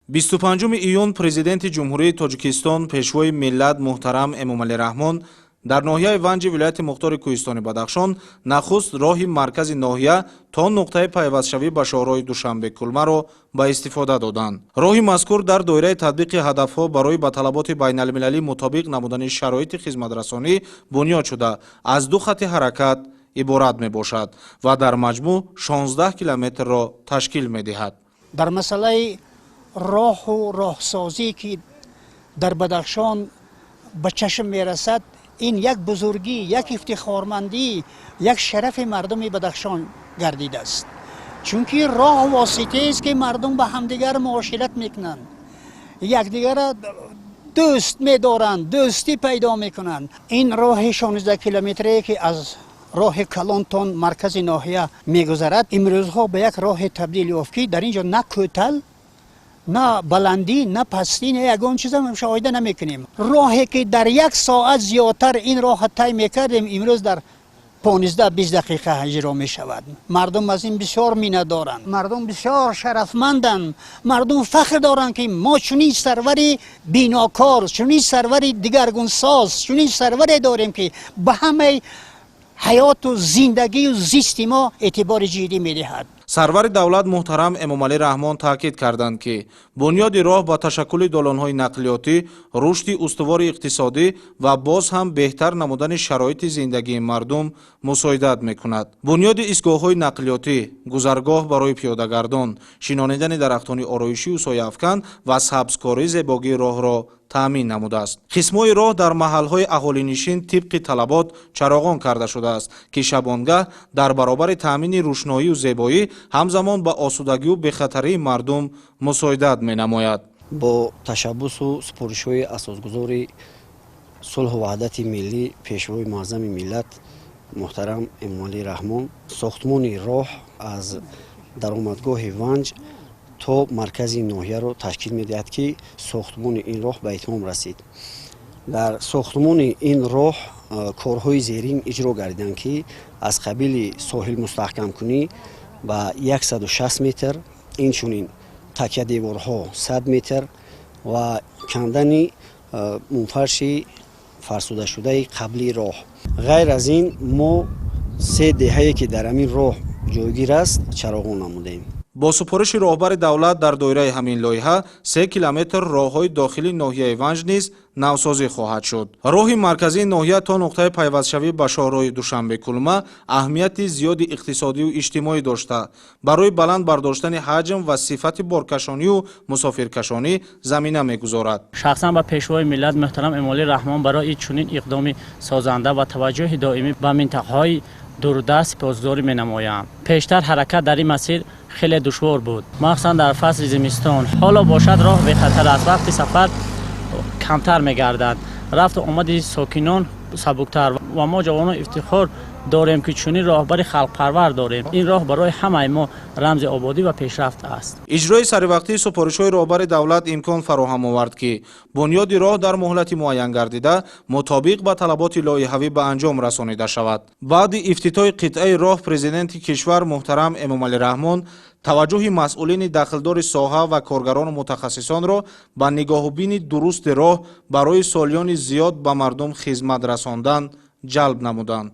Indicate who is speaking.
Speaker 1: 25 июн Президенти Ҷумҳурии Тоҷикистон, Пешвои миллат муҳтарам Эмомалӣ Раҳмон дар ноҳияи Ванҷи вилояти мухтори Кӯҳистони Бадахшон нахуст роҳи маркази ноҳия то нуқтаи пайвастшавӣ ба шоҳроҳи Душанбе-Кулмаро ба истифода доданд. Роҳи мазкур дар доираи татбиқи ҳадафҳо барои ба талаботи байналмилалӣ мутобиқ намудани шароити хизматрасонӣ бунёд шуда, аз ду хати ҳаракат иборат мебошад ва дар маҷмӯъ 16 километрро ташкил медиҳад.
Speaker 2: Дар масъалаи роҳу роҳсозӣ, ки дар Бадахшон ба чашм мерасад, ин як бузургӣ, як ифтихормандӣ, як шарафи мардуми Бадахшон гардидааст, чунки роҳ воситаест, ки мардум ба ҳамдигар муошират мекунанд, якдигарро дӯст медоранд, дӯстӣ пайдо мекунанд. Ин роҳи 16 километрие, ки аз роҳи калон то маркази ноҳия мегузарад, имрӯзҳо ба як роҳе табдил ёфт, ки дар ин ҷо на кӯтал, на баландӣ, на пастӣ, на ягон чиза мушоҳида намекунем. Роҳе ки дар як соат зиёдтар ин роҳа тай мекардем, имрӯз дар 15-20 дақиқа иҷро мешавад. Мардум аз ин бисёр миннатдоранд, мардум бисёр шарафманданд, мардум фахр доранд, ки мо чунин сарвари бинокор, чунин сарвари дигаргунсоз, чунин сарваре дорем, ки ба ҳамаи ҳаёту зиндагию зисти мо эътибори ҷиддӣ медиҳад.
Speaker 1: Сарвари давлат муҳтарам Эмомалӣ Раҳмон таъкид карданд, ки бунёди роҳ ба ташаккули долонҳои нақлиётӣ, рушди устувори иқтисодӣ ва боз ҳам беҳтар намудани шароити зиндагии мардум мусоидат мекунад. Бунёди истгоҳҳои нақлиётӣ, гузаргоҳ барои пиёдагардон, шинонидани дарахтони ороишию сояафкан ва сабзкорӣ зебогии роҳро таъмин намудааст. Қисмҳои роҳ дар маҳалҳои аҳолинишин тибқи талабот чароғон карда шудааст, ки шабонгаҳ дар баробари таъмини рӯшноию зебоӣ ҳамзамон ба осудагию бехатарии мардум мусоидат менамояд.
Speaker 3: Бо ташаббусу супоришҳои асосгузори сулҳу ваҳдати миллӣ, Пешвои муаззами миллат муҳтарам Эмомалӣ Раҳмон, сохтмони роҳ аз даромадгоҳи Ванҷ то маркази ноҳияро ташкил медиҳад, ки сохтмони ин роҳ ба итмом расид. Дар сохтмони ин роҳ корҳои зерин иҷро гардиданд, ки аз қабили соҳил мустаҳкамкунӣ ба 160 метр, инчунин такядеворҳо 100 метр ва кандани мунфарши фарсудашудаи қаблии роҳ. Ғайр аз ин, мо се деҳае, ки дар ҳамин роҳ ҷойгир аст, чароғон намудем.
Speaker 1: Бо супориши роҳбари давлат дар доираи ҳамин лоиҳа 3 километр роҳҳои дохили ноҳияи Ванҷ низ навсозӣ хоҳад шуд. Роҳи марказии ноҳия то нуқтаи пайвастшавӣ ба шоҳроҳи Душанбе-Кулма аҳамияти зиёди иқтисодию иҷтимоӣ дошта, барои баланд бардоштани ҳаҷм ва сифати боркашонию мусофиркашонӣ замина мегузорад.
Speaker 4: Шахсан ба Пешвои миллат муҳтарам Эмомалӣ Раҳмон барои чунин иқдоми созанда ва таваҷҷӯҳи доимӣ ба минтақаҳои дурдаст сипосгузорӣ менамоям. Пештар ҳаракат дар ин масир хеле душвор буд, махсусан дар фасли зимистон. Ҳоло бошад, роҳ бехатар аст, вақти сафар камтар мегардад, рафту омади сокинон сабуктар ва мо ҷавонон ифтихор дорем, ки чунин роҳбари халқпарвар дорем. Ин роҳ барои ҳамаи мо рамзи ободӣ ва пешрафт аст.
Speaker 1: Иҷрои саривақтии супоришҳои роҳбари давлат имкон фароҳам овард, ки бунёди роҳ дар муҳлати муайянгардида мутобиқ ба талаботи лоиҳавӣ ба анҷом расонида шавад. Баъди ифтитоҳи қитъаи роҳ Президенти кишвар муҳтарам Эмомалӣ Раҳмон таваҷҷӯҳи масъулини дахлдори соҳа ва коргарону мутахассисонро ба нигоҳубини дурусти роҳ барои солиёни зиёд ба мардум хизмат расондан ҷалб намуданд.